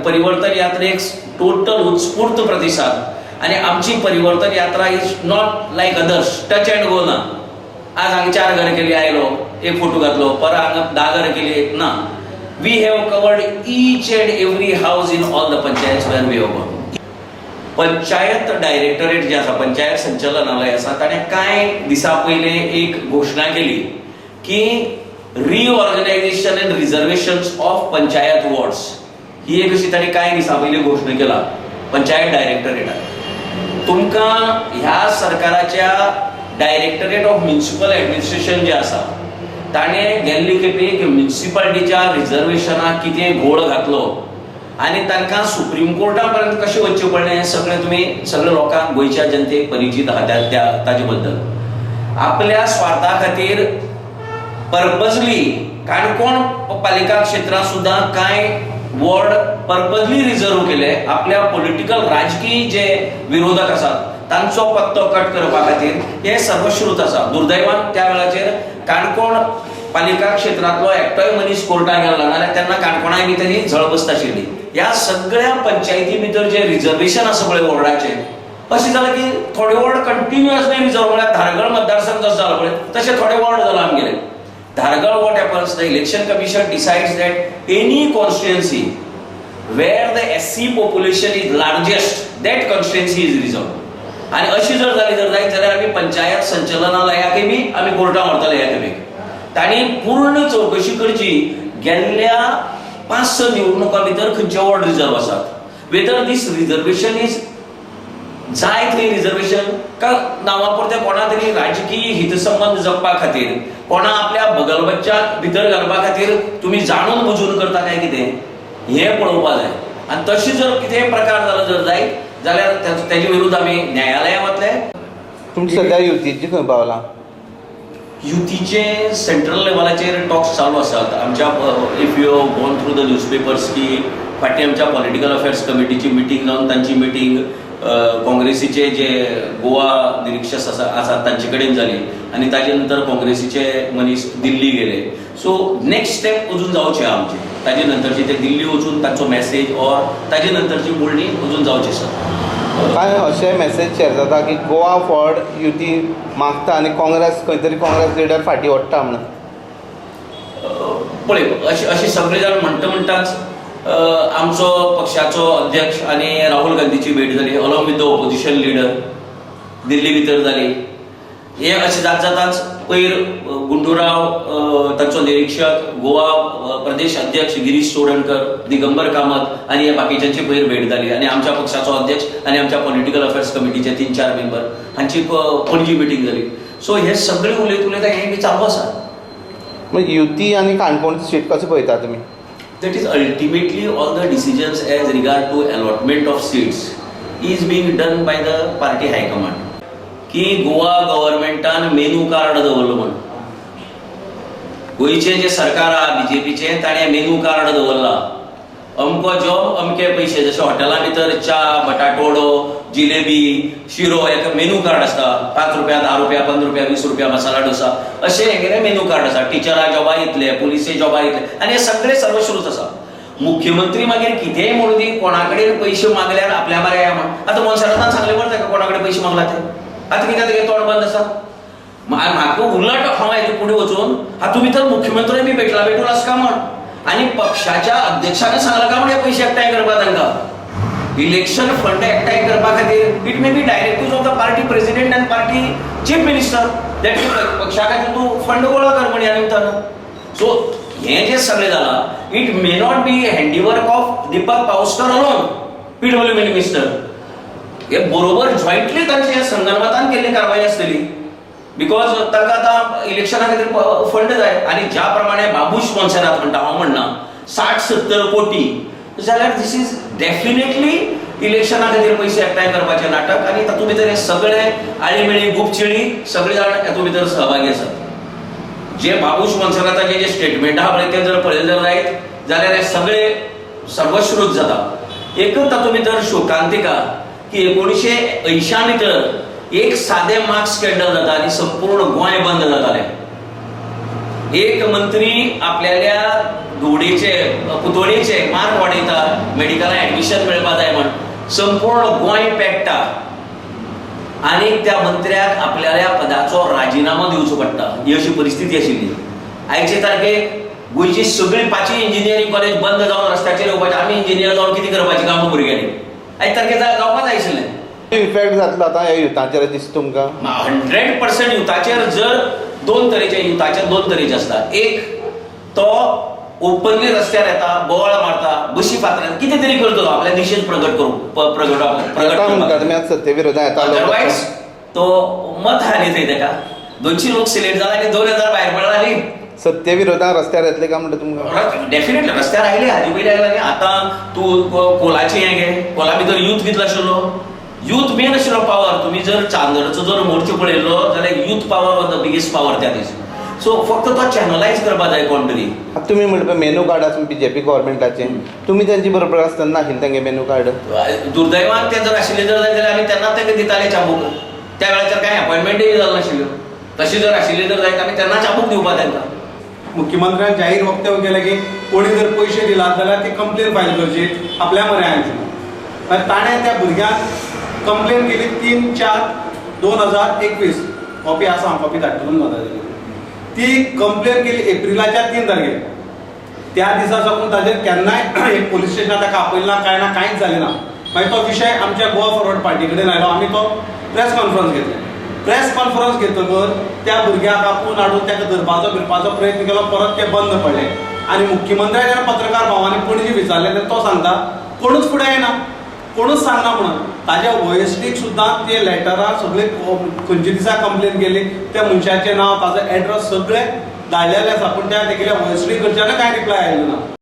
परिवर्तन यात्रेक टोटल उत्स्फूर्त प्रतिसाद आनी आमची परिवर्तन यात्रा is not like others, touch and go ना. आज हांगा चार घरां केली, आयलो, एक फोटो घातलो, परत हांगा 10 घरां केली ना. We have covered each and every house in all the panchayat where we have gone. Panchayat directorate जे आसा, पंचायत संचालनालय आसा, ताणें कांय दिसां पयलीं एक घोशणा केली की reorganisation and reservation of panchayat wards ही एक अशी ताणें कांय दिसां पयलीं घोशणा केला पंचायत डायरेक्टरेटान. तुमकां ह्या सरकाराच्या डायरेक्टरेट ऑफ म्युनिसिपल ऍडमिनिस्ट्रेशन जे आसा, ताणें गेल्ले खेपे म्युनिसिपालिटीच्या रिजर्वेशनाक कितें घोळ घातलो आनी तांकां सुप्रीम कोर्टा पर्यंत कशें वचचें पडलें, हें सगळें तुमी सगळे लोकांक, गोंयच्या जनतेक परिचीत आहा. त्या त्या ताजे बद्दल आपल्या स्वार्था खातीर पर्पजली काणकोण पालिका क्षेत्रांत सुद्दां कांय वॉर्ड पर्पजली रिजर्व केले, आपल्या पॉलिटिकल राजकीय जे विरोधक आसात तांचो पत्तो कट करपा खातीर, हे सर्वश्रुत आसा. दुर्दैवान त्या वेळाचेर काणकोण पालिका क्षेत्रांतलो एकटोय मनीस कोर्टात गेलो ना, नाल्यार तेन्ना काणकोणाय बी तेजी झळ बसता आशिल्ली. ह्या सगळ्या पंचायती भितर जे रिजर्वेशन आसा पळय वॉर्डाचें, अशें जालें की थोडे वॉर्ड कंटिन्युअसली रिजर्व, म्हळ्यार धारगळ मतदारसंघ जसो जालो पळय, तशे थोडे वॉर्ड जाला आमगेले Dhargal. What happens, the Election Commission decides that any constituency where the SC population is largest, that constituency is reserved. आणि अशी जर जाली जर जायत जाल्यार आमी पंचायत संचलनालयाकय बी आमी कोर्टात व्हरतले. ह्या खेपेक तांणी पूर्ण चवकशी करची, गेल्ल्या पांच स निवडणुकां भितर खंयचे वॉर्ड रिजर्व आसात, वेदर दीस रिजर्वेशन is जाय थंय रिजर्वेशन का नांवा पुरतें कोणा तरी राजकीय हितसंबंध जपपा खातीर, कोणा आपल्या बगलबच्च्याक भितर घालपा खातीर तुमी जाणून बुजून करता काय कितें, हें पळोवपा जाय. आनी तशें जर कितेंय प्रकार जालो जर जायत जाल्यार तेजे विरुद्ध आमी न्यायालयात वतले. तुमची सध्या युतीची खंय पावला? युतीचे सेंट्रल लेवलाचेर टॉक्स चालू आसात आमच्या. If you gone through the newspapers की फाटीं आमच्या पॉलिटिकल अफेर्स कमिटीची मिटींग जावन तांची मिटींग काँग्रेसीचे जे गोवा निरीक्षक आसा आसात तांचे कडेन जाली आनी ताजे नंतर काँग्रेसीचे मनीस दिल्ली गेले. सो नेक्स्ट स्टेप अजून जावचे आहा आमचे. ताजे नंतरची ते दिल्ली वचून तांचो मॅसेज ऑर ताजे नंतरची बोलणी अजून जावची आसा. कांय अशे मॅसेज शेअर जाता की गोवा फॉरवर्ड युती मागता आनी काँग्रेस खंय तरी काँग्रेस लिडर फाटीं ओडटा म्हणून. पळय, अशें अशें सगळे जाण म्हणटा म्हणटाच आमचो पक्षाचो अध्यक्ष आनी राहुल गांधीची भेट जाली along with the opposition leader, दिल्ली भितर जाली. हे अशें जात जाताच पयर गुंडूराव, तांचो निरीक्षक, गोवा प्रदेश अध्यक्ष गिरीश चोडणकर, दिगंबर कामत आनी हे बाकीच्यांची पयर भेट जाली आनी आमच्या पक्षाचो अध्यक्ष आनी आमच्या पॉलिटिकल अफेर्स कमिटीचे तीन चार मेंबर हांची पणजी मिटींग जाली. सो हे सगळे उलयत उलयता हें बी चालू आसा. म्हणजे युती आनी काणकोणची सीट कशें पळयता तुमी? That is, ultimately all the decisions as regard to allotment of seats is being done by the party high command. की गोवा गव्हर्मेंटान मेनू कार्ड दवरलो म्हण, गोंयचें जें सरकार आहा बीजेपीचें, ताणें मेनू कार्ड दवरला, अमको जॉब अमके पयशे. जशें हॉटेला भितर च्या, बटाटवडो, जिलेबी, शिरो एक मेनू कार्ड आसता, 5 रुपया, 10 रुपया, 15 रुपया, 20 रुपया मसाला डोसा, अशें हेगेलें मेनू कार्ड आसा. टिचरा जॉबा इतले, पुलिसे जॉबा इतले आनी हे सगळे सर्वश्रुत आसा. मुख्यमंत्री मागीर कितेंय म्हणूं दी, कोणा कडेन पयशे मागल्यार आपल्या मरे म्हण. आतां मोन्सेरातान सांगलें मरे ताका कोणा कडेन पयशे मागला ते. आतां कितें, तेगेलें तोंड बंद आसा. म्हाका उलट हांव हेजे फुडें वचून हातूंत भितर मुख्यमंत्री बी भेटला भेटून आसा म्हण आनी पक्षाच्या अध्यक्षाने सांगला का म्हण हे पयशे एकठांय करपा तांकां, इलेक्शन फंड एकठांय करपा खातीर. It may be directive of the party president and party chief minister that पक्षा खातीर तूं फंड गोळा कर म्हण ह्या निमतान. सो हें जें सगळें जालां, it may not be handiwork of Deepak Pawaskar alone, PW minister. हे बरोबर जॉयंटली तांचे संगनमतान केल्ली कारवाई आसतली, because तांकां आतां इलेक्शना खातीर फंड जाय. आनी ज्या प्रमाणे बाबूश मोन्सेरात म्हणटा, हांव म्हणना, 60-70 कोटी जाल्यार this is definitely इलेक्शना खातीर पयशे एकठांय करपाचें नाटक. आनी तातूंत भितर हे सगळे आळीमेळी गुपचिळी सगळे जाण हातूंत भितर सहभागी आसात. जे बाबूश मोन्सेराताचे जे स्टेटमेंट आहा पळय, ते जर पळयले जर जायत जाल्यार हे सगळे सर्वश्रुत जाता. एकच तातूंत भितर शोकांतिका की 1980 भितर एक सादें मार्क्स स्कॅन्डल जाता आनी संपूर्ण गोंय बंद जातालें. एक मंत्री आपल्याल्या धुवडेचे कुतोडेचे मार्क वाडयता, मेडिकलान एडमिशन मेळपा जाय म्हण. संपूर्ण गोंय पेट्टा आनी त्या मंत्र्याक आपल्याल्या पदाचो राजिनामो दिवचो पडटा. ही अशी परिस्थिती आशिल्ली. आयचे तारखेक गोंयची सगळी पांचूय इंजिनियरींग कॉलेज बंद जावन रस्त्याचेर येवपाचे. आमी इंजिनियर जावन कितें करपाची कामां भुरग्यांनी? आयज तारखेक जावपाक जाय आशिल्लें. इफेक्ट जातलो आतां ह्या युथाचेर दिसता तुमकां? 100% युथाचेर. जर दोन तरेचे युथाचेर, दोन तरेचे आसता. एक तो ओपनली रस्त्यार येता, बोवाळ मारता, बशी फातरान कितें तरी करतलो आपल्या निशेध प्रगट करूंक, प्रगट प्रगट येता म्हणटा करपाक. तुमी आतां सत्ते विरोधात येता लोक. अदरवायज तो मत हाली थंय तेका 200 लोक सिलेक्ट जाला आनी 2000 भायर पडला न्ही. सत्ते विरोधात रस्त्यार येतले काय म्हणटा तुमकां? डेफिनेटली रस्त्यार आयले, हाजे पयलीं आयले न्ही. आतां तूं कोलाचें हें घे, कोला भितर यूथ कितलो आशिल्लो, यूथ मेन आशिल्लो पावर. तुमी जर चांदरचो जर मोर्चो पळयल्लो जाल्यार youth power was the biggest power त्या दीस. सो फक्त तो चॅनलायज करपा जाय कोण तरी. आतां तुमी म्हणटा मेनू कार्ड आसा बीजेपी गव्हर्मेंटाचें, तुमी तेंचे बरोबर आसतना नाशिल्लें तेंगे मेनू कार्ड? दुर्दैवान ते जर आशिल्ले जर जाय जाल्यार आमी तेन्नाच तांकां दिताले चाबूक. त्या वेळाचेर कांय अपॉयंटमेंटय जाल नाशिल्ल्यो. तशी जर आशिल्ली जर जायत आमी तेन्ना चाबूक दिवपा तांकां. मुख्यमंत्र्यान जाहीर वक्तव्य केलें की कोणी जर पयशे दिलात जाल्यार ती कंप्लेन फायल करची आपल्या म्हऱ्यान येवची. मागीर ताणें त्या भुरग्यान कंप्लेन केली 3/4/2021, कॉपी आसा, हांव कॉपी धाडटलो तुमकां ताजी. ती कंप्लेन केली एप्रिलाच्या 3 तारखेर. त्या दिसा साकून ताजेर केन्नाय एक पोलीस स्टेशनार ताका आपयलें ना, कांय ना, कांयच जालें ना. मागीर तो विशय आमच्या गोवा फॉरवर्ड पार्टी कडेन आयलो. आमी तो प्रेस कॉन्फरन्स घेतलें. प्रेस कॉन्फरन्स घेतकच त्या भुरग्याक आपोवन हाडून ताका धरपाचो बिरपाचो प्रयत्न केलो, परत ते बंद पडले. आनी मुख्यमंत्र्याक जेन्ना पत्रकार भावांनी पणजी विचारलें तेन्ना तो सांगता कोणूच फुडें येना, कोणूच सांगना म्हणून. ताज्या ओएसडीक सुद्दां ते लेटरां सगळे खंयच्या दिसा कंप्लेन केली, त्या मनशाचें नांव, ताजो एड्रेस सगळें धाडलेलें आसा, पूण त्या तेगेल्या ओएसडी कडच्यान कांय रिप्लाय आयलो ना.